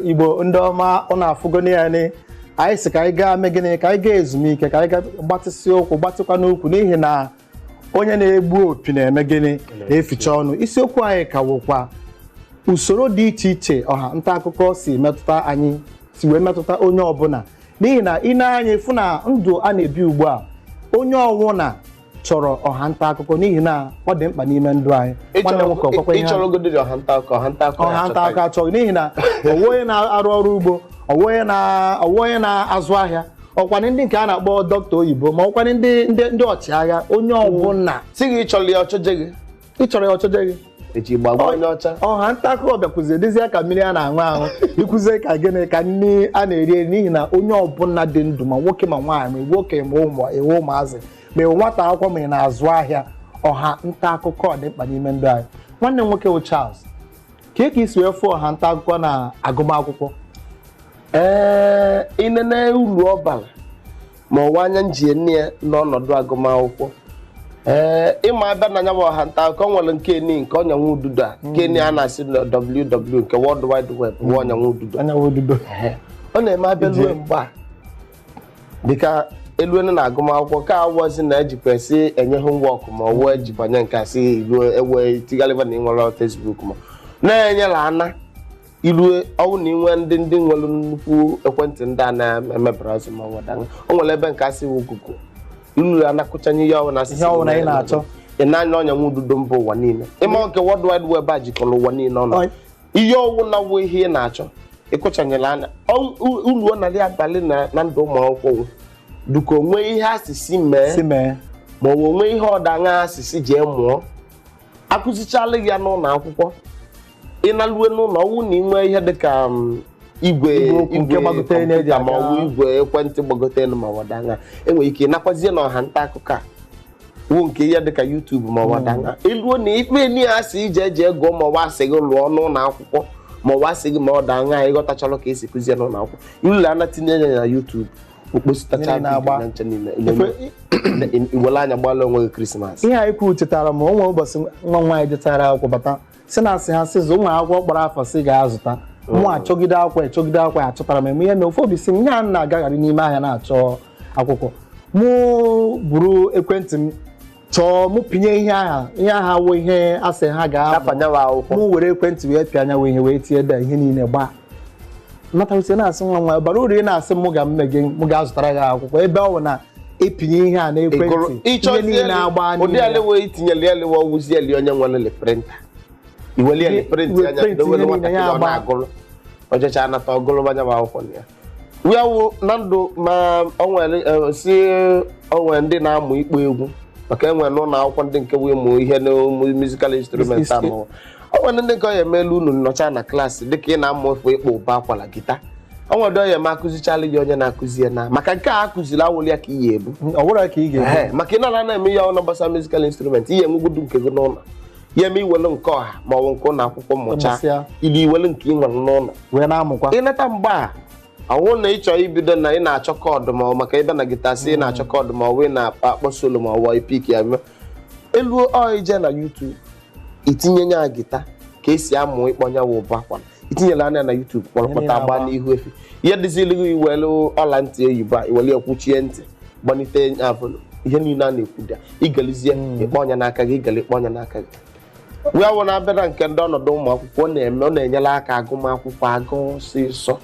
Igbo ndị ọma, ọ na-afụgo ya ni anyị sị ka anyị gaa mee gịnị? Ka anyị gaa ezumike, ka anyị gaa gbatịsị ụkwụ, gbatịkwa n'ukwu, n'ihi na onye na-egbu opi na-eme gịnị? Na-eficha ọnụ. Isiokwu anyị ka wụkwa usoro dị iche iche ọha nta akụkọ si metụta anyị, si wee metụta onye ọbụla, n'ihi na ị na-anya fụ na ndụ a na-ebi ugbu a, onye ọwụna chọrọ ọha nta akụkọ, n'ihi na ọ dị mkpa n'ime ndụ anyị. Nwanne m nwoke, ọkwakwa ihe a? Ịchọrọgodiri ọha nta akụkọ, ọha nta akụkọ ya ọha nta achọta akụkọ achọghị, n'ihi na ọwụ onye na-arụ ọrụ ugbo, ọwụ onye na-azụ ahịa, ọkwanị ndị nke a na-akpọ dọkịta oyibo, ma ọkwanị ndị ọchịagha, onye ọbụla. Sị gị ịchọrọ ya, ọchọje gị. Ịchọrọ ya, ọchọje gị. Eji gbagba onye ọcha. Ọha nta akụkọ bịakwuzie dịzie ka mmiri a na-aṅụ aṅụ, ikwuzie ka gịnị, ka nri a na-eri eri, n'ihi na onye ọbụla dị ndụ, ma nwoke ma nwaanyị, ma nwoke ma ụmụ ewe ụmụazị, ma ewe nwata akwụkwọ, ma ị na-azụ ahịa, ọha nta akụkọ dị mkpa n'ime ndụ anyị. Nwanne m nwoke bụ Charles, ka isi wee fụ ọha nta akụkọ na agụmakwụkwọ? Ee, inene uru ọ bara ma ọwa anya njie nne ya n'ọnọdụ agụmakwụkwọ. Ee, ịma abịa na anya bụ ọha nta akụkọ nwere nke ni nke ọnyanwụ ududo a, nke ni a na-asị na WW, nke World Wide Web, bụ ọnyanwụ ududo. Anyanwụ ududo. Ehe. Ọ na-eme abịa lue mgbe a, dịka eluenu na agụmakwụkwọ ka awọzi na ejikwa esi enye homework, ma ọ wee jibanye nke a sị ruo ewe tigaliva na ịnwere Facebook, ma na-enyela ana irue ọwụ na inwe ndị nwere nnukwu ekwentị, ndị a na-eme browsing ma ọ bụ o nwere ebe nke asị wụ Google, ilu anakụchanye ihe ọbụla asịsị Ihe ọbụla ị na-achọ. Ị na-anya ọnyanwụ ududo mba ụwa niile, ịma nke World Wide Web a jikọrọ ụwa niile ọnụ. Ihe ọwụ na wụ ihe ị na-achọ, ịkụchanyere anya uru ọ narị abalị na ndụ ụmụ akwụkwọ wụ dịka onwe ihe asịsị mee si mee, ma ọ bụ onwe ihe ọdaṅa asịsị jee mụọ, akụzichala gị ya n'ụlọ akwụkwọ, ị na-alue n'ụlọ, ọwụ na ị nwee ihe dịka igwe Igwe okwu nke gbagotere na-eji kọmputa ma ọ bụ aga. Igwe ekwentị gbagote elu ma ọ daṅa, enwere ike ịnakwazie na ọha nta akụkọ a wụ nke ihe dịka YouTube ma ọ daṅa, eluo na ikpe ni asị ije jee gụọ, ma ọ bụ asị gị lụọ n'ụlọ akwụkwọ, ma ọ bụ asị gị ma ọ daṅa, ịghọtachalụ ka esi kụzie n'ụlọ akwụkwọ, ilule ana tinye ya na YouTube, okpositacha Mmiri na-agba. na nche niile, iwere anya gbala onwe gị Christmas. Ihe anyị kwuru chetara m, o nwere ụbọchị nwa m nwaanyị jetara akwụkwọ bata, si na asị ha sịzụ ụmụ akwụkwọ kpọrọ afọ si ga-azụta. Mụ achọgide akwụkwọ, echọgide akwụkwọ, achọtara m eme ihe na ofe obi si m ya na-agagharị n'ime ahịa na-achọ akwụkwọ. Mụ buru ekwentị m chọọ, mụ pinye ihe aha, ihe aha wụ ihe asị ha ga-amụ. Afanyawa akwụkwọ. Mụ were ekwentị wee pịa anya wee ihe wee tie ede, ihe niile gbaa natarusie, na-asị nwa nwa bara uru, ị na-asị m ga mme gị, mụ ga-azụtara gị akwụkwọ, ebe ọ bụ na epinye ihe a n'ekwentị, ihe niile agba ụdị niile. Aliwe itinyere ya liwe ọwụzi eli onye nwere le printer, iweli ya print Iwe anya print dowere ihe niile nwatakịrị ya ọ agba. na-agụrụ ojecha anata ọgụrụ anya bụ akwụkwọ na ya ya wụ na ndụ. Ma o nwere si o nwere ndị na-amụ ịkpọ egwu, maka enwere n'ụlọ akwụkwọ ndị nke wee mụọ ihe na musical instrument amụ. O nwere ndị nke ọ ya emelu unu nọcha na klaasị, dịka ị na-amụ efu ịkpọ ụbọ akwara, guitar, o nwere ọ ya eme akụzichala gị, onye na-akụzi ya na maka nke a akụziri awụli ya ka ị ya ebu. Ọ bụrụ ka ị ga-ebu. Ehe, maka ị nara na-eme ihe ọbụla gbasara musical instrument, ihe enwegodu nke gị n'ụlọ, ya eme iwelu nke ọha ma ọ bụ nke ụlọ akwụkwọ mụcha. Mụsịa. Ili iwelu nke ị nwere n'ụlọ wee na-amụkwa. Ịnata mgbe a ọwụ na ị chọrọ ibido na ị na-achọ chord, ma ọ maka ịbịa na guitar, sị ị na-achọ chord, ma ọ bụ ị na-akpọ solo, ma ọ bụ ipik ya mee elu ọ, ije na YouTube itinye nya guitar ka esi amụ ịkpọ nya wụ ụbọ akwara, itinyela anya na YouTube kpọrọkpọta agba n'ihu efi, ihe dịzili gị, iwelu ọla ntị oyibo a, iwelu ya kwuchie ntị, gbanite ya volume, ihe niile a na-ekwu dị igelizie ịkpọ ọnya n'aka gị, igele ịkpọ ọnya n'aka gị wee wụ na-abịa na nke ndị ọnọdụ ụmụ akwụkwọ, ọ na-eme, ọ na-enyere aka agụmakwụkwọ agụ ọsịsọ.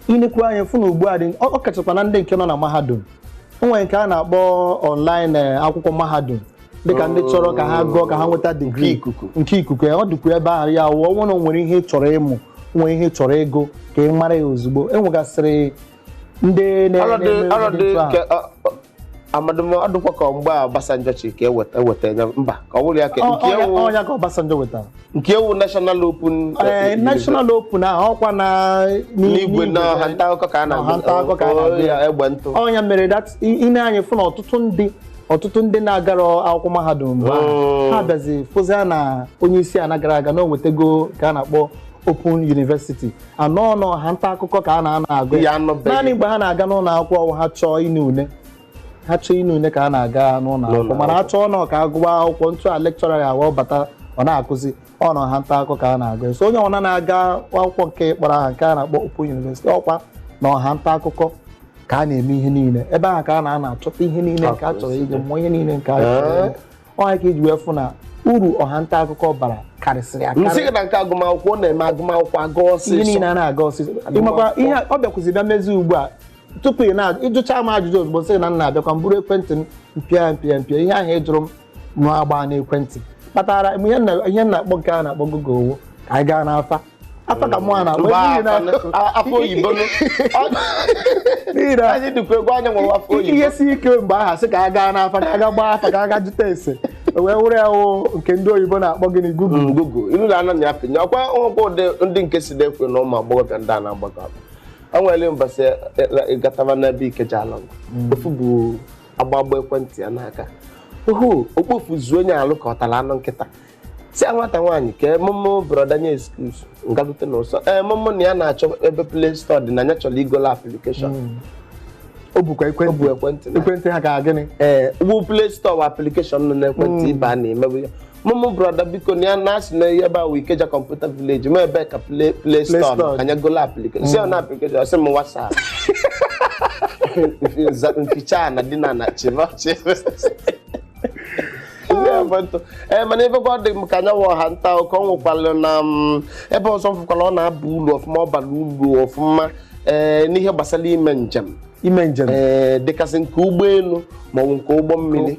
Inekwu anya fụ na ugbu a dị ọ kachakwa na ndị nke nọ na mahadum, o nwere nke a na-akpọ online akwụkwọ mahadum, dịka ndị chọrọ ka ha gụọ ka ha nweta degree. Nke ikuku. Nke ikuku ya, ọ dịkwa ebe ahụ ya wụ ọnwụ na o nwere ihe ị chọrọ ịmụ, nwere ihe ị chọrọ ịgụ, ka ị mara ya ozugbo. Enwegasịrị ndị ọnọdụ na-eme ọnọdụ ụdị etu ahụ. Nke amadụm ọdụkwa ka mgbe a Obasanjo chi ka eweta eweta ya, mba, ka ọ bụrụ ya ka nke ewu Ọnya ka Obasanjo wetara. Nke ewu National Open Ee, National Open ahụ, ọkwa na n'igwe na ọha nta akụkọ ka a na-agụ. Ọha nta akụkọ ka a na-agụ ya egbe ntụ. Ọnya mere that ị na-anya fụ na ọtụtụ ndị na-agara akwụkwọ mahadum mgbe ahụ, ha bịazi fụzia na onye isi ala gara aga na o nwetago ka a na-akpọ Open University anọ n'ọha nta akụkọ ka a na-ana agụ Ya ya. anụbeghị. Naanị mgbe ha na-aga n'ụlọ akwụkwọ, ha chọọ ine ule, ha chọọ ine ule ka ha na-aga n'ụlọ akwụkwọ, mana ha chọọ nọ ka agụba akwụkwọ ntụ a, lecturer ya awa bata Ọ na-akụzi ọ na ọha nta akụkọ ka a na-agụ. So onye ọbụla na-aga akwụkwọ nke kpọrọ aha nke a na-akpọ Open University, ọkwa na ọha nta akụkọ ka a na-eme ihe niile. Ebe ahụ ka a na-ana achọta ihe niile nke a chọrọ iji mụọ ihe niile nke a chọrọ ime. Ọ ka iji wee fụ na uru ọha nta akụkọ bara karịsịrị Nsị akarị. Gị na nke agụmakwụkwọ, ọ na-eme agụmakwụkwọ agụ Ihe ọsịsọ. Niile a na-aga ọsịsọ. Ịmakwa ihe ọ bịakwụzi bịa mezi ugbu a, tupu ị na ịjụcha m ajụjụ, ozugbo sị na m na-abịakwa, m bụrụ ekwentị m, mpịa mpịa mpịa ihe ahụ ị jụrụ m, m agba n'ekwentị kpatara ihe m na-akpọ nke a na-akpọ Google owo. Ka anyị gaa n'afa afa ka mụ a na-akpọ Mba, n'ihi na afọ oyibo nụ. N'ihi na Anyị dịkwa egwu anya nwere afọ oyibo. Ihe si ike mgbe ahụ, sị ka a gaa n'afa, ka a gaa gbaa afa, ka a gaa jụta ese, o wee wụrụ ya wụ nke ndị oyibo na-akpọ gịnị? Google. Google ilu na anọ ya pinye ọkwa nwekwa ụdị ndị nke si na-ekwe na ụmụ agbọghọbịa ndị a na-agbakọ akpa. O nwere mbọsị gataba n'ebe Ikeja Along, ofu bụ agbagba ekwentị ya n'aka ohu okpofuzu onye alụ ka ọ tara anụ nkịta, si a nwata nwaanyị ka emụmụ brother nye excuse ngalute n'ụsọ emụmụ na ya na-achọ ebe Play Store dị na ya chọrọ igola application. O bukwa O ekwentị. bu ekwentị na Ekwentị ha ka gịnị? Ee, ugbu Play Store wa application nọ n'ekwentị ịba na-emebu ya. Mụmụ brother, biko, na ya na-asị na ihe ebe a wụ Ikeja Computer Village, ma ebe ka Play Store nọ, Store. ka anya gola application si ọ na application, ọsị m WhatsApp mficha na dị na na chịba chịba. Ee, mana ebe ọ dị m ka anya wụ ọha nta akụkọ ọ nwekwara na ebe ọzọ m fụkwara ọ na-aba uru ọfụma, ọ bara uru ọfụma, ee, n'ihe gbasara ime njem. Ime njem. Ee, dịkasị nke ụgbọelu maọbụ nke ụgbọ mmiri,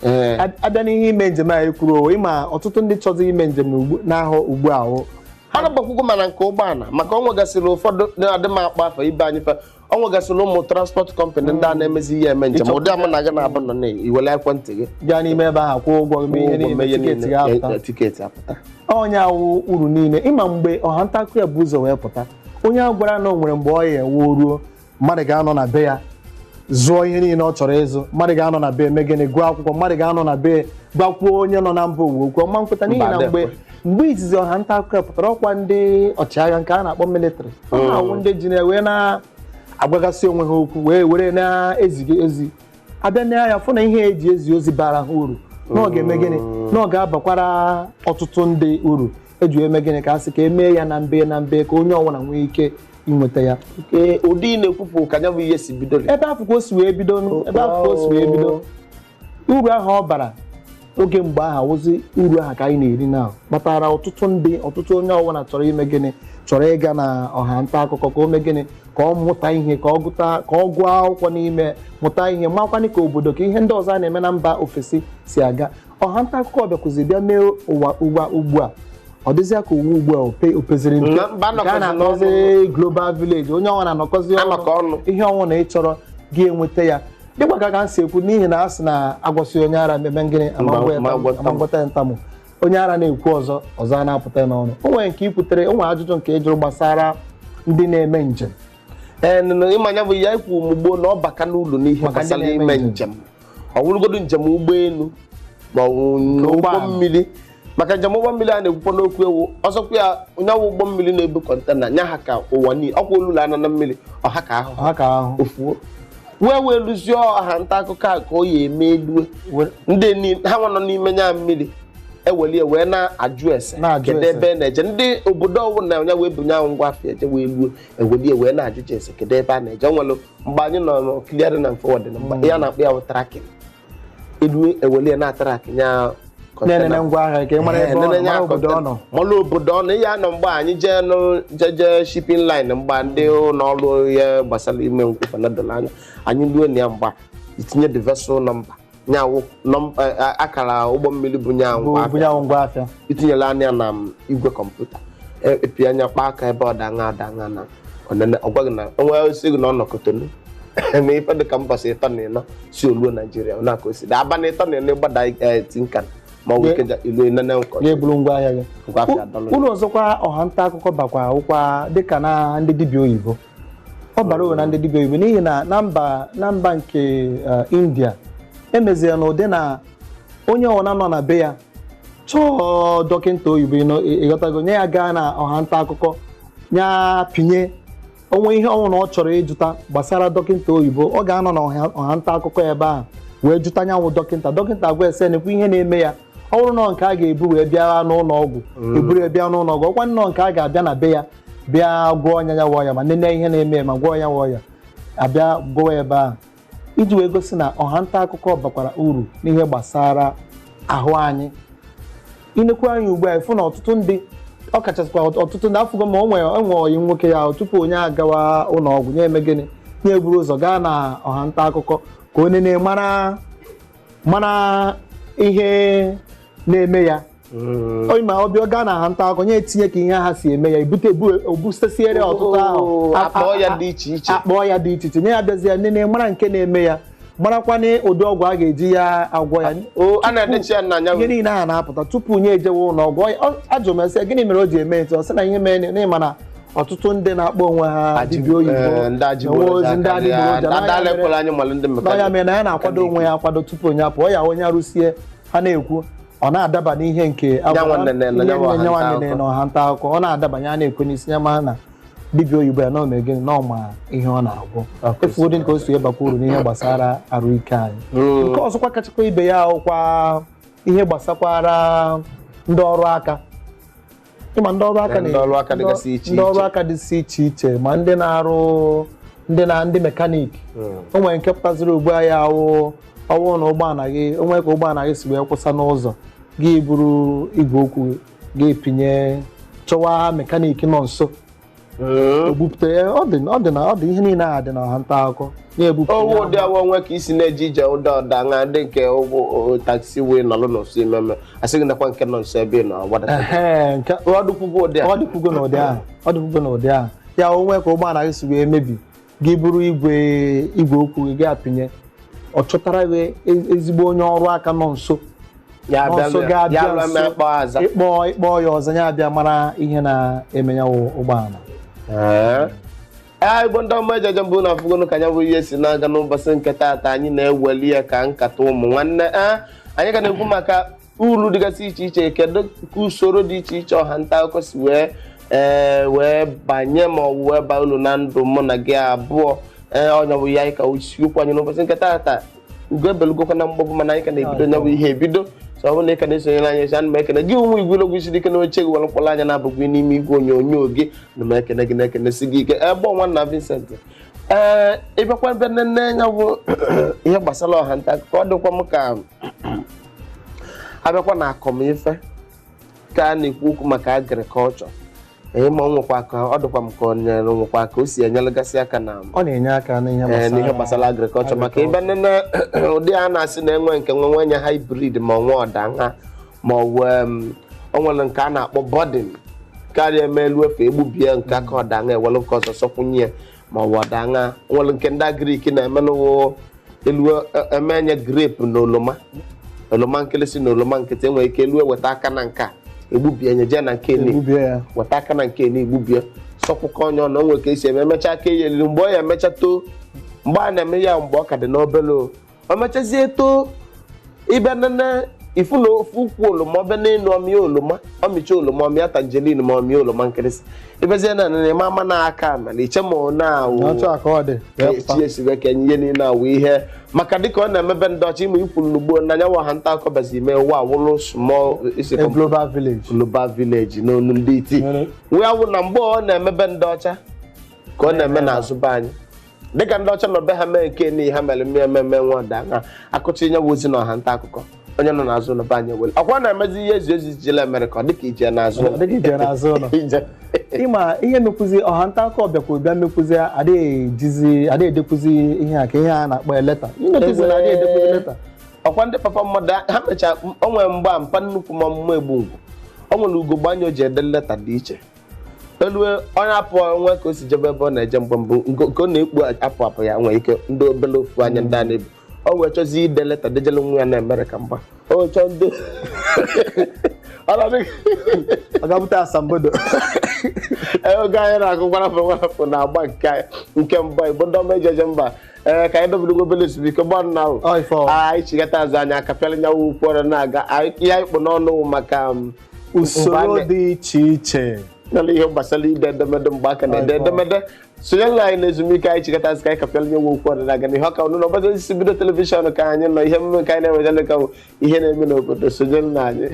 ee. Abịa n'ihe ime njem a ekwuru o, ịma ọtụtụ ndị chọzọ ime njem n'ahụ ugbu a o. Ha na-agbakwụkwọ mana nke ụgbọala, maka ọ nwegasịrị ụfọdụ na-adị m akpọ afọ ibe anyị fa, ọ nwegasịrị ụmụ transport company ndị a na-emezi ihe eme njem ụdị ama na aga na-abụ nọ na iwere ekwentị gị Bịa n'ime ebe ahụ, kwụọ ụgwọ, mee ihe ụgwọ, mee niile, ihe tiketi niile, ga-apụta. Tiketi apụta. Onye awụ uru niile. Ịma mgbe ọha nta akụkọ ya bụ ụzọ wee pụta, onye a gwara na o nwere mgbe ọ ya ewe ruo, mmadụ ga-anọ na be ya zụọ ihe niile ọ chọrọ ịzụ, mmadụ ga-anọ na be eme gịnị? Gụọ akwụkwọ, mmadụ ga-anọ na be gwakwuo onye nọ na mba ụwa okwu ọma nkweta, n'ihi na Mba, mgbe mgbe izizi ọha nta akụkọ ya pụtara, ọkwa ndị ọchịagha nke a na-akpọ military, ọ na-awụ ndị ji na wee na-agwagasị onwe ha okwu, wee were na-eziga ozi. Abịa na ya fụ na ihe eji ezi ozi bara ha uru, na ọ ga-eme gịnị, na ọ ga-abakwara ọtụtụ ndị uru. Eji wee mee gịnị? Ka a sị ka emee ya na mbe na mbe, ka onye ọbụla nwee ike inweta ya. Ee, ụdị ị na-ekwupụ ka ya bụ ihe si bido. Ebe afọ ka o si wee bido nụ, ebe afọ ka o si wee bido. Uru ahụ ọ bara oge mgbe ahụ awụzi uru ahụ ka anyị na-eri na kpatara ọtụtụ ndị, ọtụtụ onye ọbụla chọrọ ime gịnị? Chọrọ ịga na ọha nta akụkọ ka o mee gịnị? Ka ọ mụta ihe, ka ọ gụta, ka ọ gụọ akwụkwọ n'ime, mụta ihe, makwanị ka obodo, ka ihe ndị ọzọ a na-eme na mba ofesi si aga. Ọha nta akụkọ bịakwụzi bịa mee ụwa ụwa ugbu a, ọ dịzịa ka ụwa ugbu a opeziri mpe. Na mba nke a anọkọzi na-akpọzi global village, onye ọnwa na-anọkọzi Anọkọ ọnụ. Ihe ọnwụ na ị chọrọ gị enweta ya, dịkwa ka m si ekwu, n'ihi na a sị na agwọsị onye ara meme gịnị? Amagwọta ya ntamụ. Onye ara na-ekwu ọzọ ọzọ a na-apụta ya n'ọnụ. O nwere nke ikwutere, o nwere ajụjụ nke ị jụrụ gbasara ndị na-eme njem. Ee, nụnụ, ịma ya bụ ya ikwu mgbo na ọ baka n'ụlọ n'ihe Maka ndị gbasara na-eme ime njem. Njem ọ wụrụgodu njem ụgbọelu ma ọ bụ Nke ụgbọ ụgbọala. mmiri, maka njem ụgbọ mmiri a na-ekwukwa n'okwu ewu ọzọkwa ya nyawa ụgbọ mmiri na-ebu container nya ha ka ụwa niile ọkwa olulu ana na mmiri ọha ka ahụ Ọha ka ahụ. Ofuo wee lụzie ọha nta akụkọ a ka ọ ya eme elue ndị ha nwa nọ n'ime nya mmiri ewelie wee na-ajụ ese Na-ajụ kedu ese. ebe na-eje ndị obodo ọbụla ya wee bunye ahụ ngwa afịa eje wee luo, ewelie wee na-ajụja ese kedu ebe a na-eje. Nwere mgbe anyị nọ na clearing and forwarding, mgbe ya na-akpọ ya bụ tracking, elue ewelie na-atrack nya Na-enene ngwa ahịa ka ị mara ebe ọ nọ, mara obodo ọ nọ. Mara obodo ọ nọ. Ihe anọ mgbe anyị jee nụ jeje shipping line, mgbe ndị ụlọ ọrụ ihe gbasara ime nkwụkwa na doro anya, anyị luo na ya mgba itinye the vessel number nyawo akara ụgbọ mmiri bụ nya bụ ngwa bunye ahụ ngwa afịa. Itinyela anya na igwe kọmputa, epi anya kpaa aka ebe ọ da-aṅa ada-aṅa na ọnene, ọ gwaghị na onwe osi gị na ọ nọ Kotonu na ife dị ka mbọsị 34 si oluo Naijiria na ka o si dị abalị 34 gbada Tinkan ma ọ bụ Ikeja ilu nene nkọ Ga-eburu ngwa ahịa gị. Ngwa afịa dọlụ. Uru ọzọkwa ọha nta akụkọ bakwa ụkwa dịka na ndị dibịa oyibo, ọ bara uru na ndị dibịa oyibo, n'ihi na na mba nke India emezie na ụdị na onye ọbụla nọ na be ya chọọ dọkịta oyibo, ịghọtago, nye ya gaa na ọha nta akụkọ ya pinye onwe ihe ọnwụ na ọ chọrọ ịjụta gbasara dọkịta oyibo, ọ ga-anọ na ọha nta akụkọ ebe ahụ wee jụta nyanwụ dọkịta. Dọkịta agwa ese nekwu ihe na-eme ya. Ọ bụrụ nọ nke a ga-ebu wee bịa n'ụlọ ọgwụ, eburu ya bịa n'ụlọ ọgwụ. Ọkwa nnọọ nke a ga-abịa na be ya bịa gwọọ ọnya ya wụọ ya, ma nene ihe na-eme ya, ma gwọọ ya wụọ ya, abịa gwọọ ebe ahụ, iji wee gosi na ọha nta akụkọ bakwara uru n'ihe gbasara ahụ anyị. Inekwu anyị ugbu a, ịfụ na ọtụtụ ndị, ọ kachasịkwa ọtụtụ ndị afụgo ma o nwere enwe ọyị nwoke ya ahụ, tupu onye agawa ụlọ ọgwụ nye eme gịnị, nye eburu ụzọ gaa na ọha nta akụkọ ka onye na-mara mara ihe na-eme ya. Onye ma ọ bịa gaa na ọha nta akụkọ, nye etinye ka ihe ha si eme ya, ebute ebu obusesiere ọtụtụ ahụ akpọọ ya dị iche iche. Akpọọ ya dị iche iche, nye ya bịazie nene mara nke na-eme ya, marakwana ụdị ọgwụ a ga-eji ya agwọ ya. O a na-edechi ya n'anya. Ihe niile ahụ na-apụta tupu nye ejewe ụlọ ọgwụ. Ajụ m ese gịnị mere o ji eme etu ọ sị na ihe mere n'ịma na ọtụtụ ndị na-akpọ onwe ha dibịa oyibo ndị na-enwe ozi ndị adịgboroja adalekwala anyị malụ ndị n'ọya mekanik mere na ya na-akwado onwe ya akwado tupu onye apụọ ya, onye arụsie ha na-ekwu ọ na-adaba n'ihe nke Nyanwa nene na ihe nyanwa nyanwa ọha nta nene akụkọ. na ọha nta akụkọ ọ na-adaba ya na-ekwe n'isi ya, ma na dibịa oyibo ya na o mee gịnị na ọ ma ihe ọ na-agwọ. Efu ụdị nke o si ebakwa uru n'ihe gbasara arụike anyị. Nke ọzọkwa kachakwa ibe ya ahụkwa ihe gbasakwara ndị ọrụ aka, ịma ndị ọrụ aka Ndị ọrụ aka dịgasị iche ndị ọrụ iche. aka dịsị iche iche, ma ndị na-arụ ndị na ndị mechanic. O nwere nke pụtaziri ugbu a, ya awụ ọwụ na ụgbọala gị o nwere ka ụgbọala gị si wee kwụsa n'ụzọ gị, buru igwe okwu gị pinye chọwa mechanic nọ nso, o bupụta ya. Ọ dị na ọ dị ihe niile a dị na ọha nta akụkọ na-ebupụta owu ya. ụdị awa onwe ka isi na-eje ije ụda ọda ṅa ndị nke ụgbọ taxi wee nọrọ n'ụsọ imeme asị gị nakwa nke nọ nso ebe ị nọ gbadata. Ehe, nke ọ dịkwugwo ụdị a. Ọ dịkwugo n'ụdị ahụ, ọ dịkwugo n'ụdị ahụ. Ya onwe ka ụgbọala gị si wee mebi, gị buru igwe okwu gị gaa pinye, ọ chọtara gị ezigbo onye ọrụ aka nọ nso ya nọ bịa nso ya ga-abịa bịa nso mee kpọọ aza ịkpọ ya ọzọ, ya abịa mara ihe na-eme ya wụ ụgbọala. Ee, Igbo ndị ọma ejeje mbụ na afụgonụ ka anya bụ ihe si na-aga n'ụbọchị nke taata. Anyị na-eweli ya ka nkata ụmụ nwanne. Ee, anyị ga na-ekwu maka uru dịgasị iche iche, kedu ka usoro dị iche iche ọha nta akụkọ si wee ee wee banye ma ọ bụ wee baa uru na ndụ mụ na gị abụọ. Ee, ọnya bụ ya anyị ka isiokwu anyị n'ụbọchị nke taata. Ugo ebelugokwa na mgbọbụ, mana anyị ka na-ebido nya bụ ihe ebido. So ọ bụrụ na ị ka na-esonyere anyị esi, ana m ekene gị ụmụ igwe isi dike n'oche gị were mkpọrọ anya na-abụghị n'ime igwe onyonyo gị. Na m ekene gị na-ekenesi gị ike ebe ọnwa nna Vincent. Ee, ịbịakwa ebe nene anya bụ ihe gbasara ọha nta akụkọ, ọ dịkwa m ka abịakwa na akọmife ka a na-ekwu okwu maka agrikọlchọ. Ee, ma ọ nwekwa ka ọ dịkwa m ka ọ nyere nwekwa ka o si enyelegasị aka na Ọ na-enye aka n'ihe ee, n'ihe gbasara agrikọlchọ, maka ebe nene ụdị a na-asị na enwe nke nwe nwenye hybrid ma nwe ọda nha ma ọ bụ o nwere nke a na-akpọ budding karịa eme elu efe egbubie nke aka ọda nha ewelu nke ọzọ sọkwunye ya, ma ọ bụ ọda nha. O nwere nke ndị agrik na-eme n'ụwa elu eme nye grape na oroma, oroma nkịlịsị na oroma nkịtị. Enwere ike elu eweta aka na nke a egbubie nye jee na nke ne egbubie ya. Weta aka na nke na-egbubie sọkwụkọ onye ọnụ. Onwe ka esi eme emechaa aka ya eriri mgbe ọ ya emecha too, mgbe a na-eme ya mgbe ọ ka dị n'obere o o mechazie too, ịbịa nene ifu na ofu ukwu oroma ọbịa n'elu ọmịa oroma, ọmịcha oroma, ọmịa tangerine, ma ọmịa oroma nkịrịsị. Ịbịazie na nene ma ama na aka mere iche ma ọ na-awụ Otu a ka ọ dị wee pụta. Echi esibe ka ihe niile awụ ihe maka dịka ọ na-emebe ndị ọcha ịma ikwu n'ugbo na anyanwụ ọha nta akụkọ bịazi mee ụwa awụrụ small isi A global village. Global village n'onu ndị iti. Mere. Wee awụ na mgbe ọ na-emebe ndị ọcha ka ọ na-eme n'azụ be anyị, dịka ndị ọcha nọ be ha mee nke n'ihi ha mere mme ememe nwa ọda ha akụcha nye bụ ozi na ọha nta akụkọ, onye nọ n'azụ ụlọ be anyị were ọkwa na-emezi ihe ezi ozi jila Amerịka, ọ dịka ije n'azụ Ọ dịka ije n'azụ ụlọ. Ije. Ịma ihe mekwuzi ọha nta akụkọ bịakwa bịa mekwuzi adịghị ejizi adịghị edekwuzi ihe a ka ihe a na-akpọ leta ịnotizi na adịghị edekwuzi leta. Ọkwa ndị papa mmadụ ha mechaa o nwere mgba mpa nnukwu ma ọmụmụ egbu ngwu o nwere ugogbe anya o ji ede leta dị iche elu onye apụ nwe ka o si jebe ebe ọ na-eje mgbe mbụ nke ọ na-ekpu apụ apụ ya nwere ike ndị obere ofu anya ndị a na-ebu o wee chọzie ide leta dejele nwa ya na Amerịka mgba o wee chọọ ndị ọ na-adị Ọ ga-abụta asambodo. Ee, oge anyị na-agụ gwarafụ gwarafụ na-agba nke anyị nke mbụ. Igbo ndị ọma ejeje mba, ee, ka anyị dobere obere ezumike gbọ nna ahụ. Ọ ife ọ. Anyị chigata azụ anyị aka pịara nyawa ukwu ọrụ na-aga. Ihe anyị kpụ n'ọnụ wụ maka usoro mgbe a dị iche iche na ihe gbasara ide edemede mgbe aka na-ede Ọ ife ọ. edemede. Sonyere anyị na ezumike anyị chịkọtasị ka anyị kapịala nye okwu ọdịnaga n'ihe ọka ụnụ n'ọgbata isi bido television ka anyị nọ. Ihe mmume nke anyị na-ewetara ka bụ ihe na-eme n'obodo. Sonyere anyị.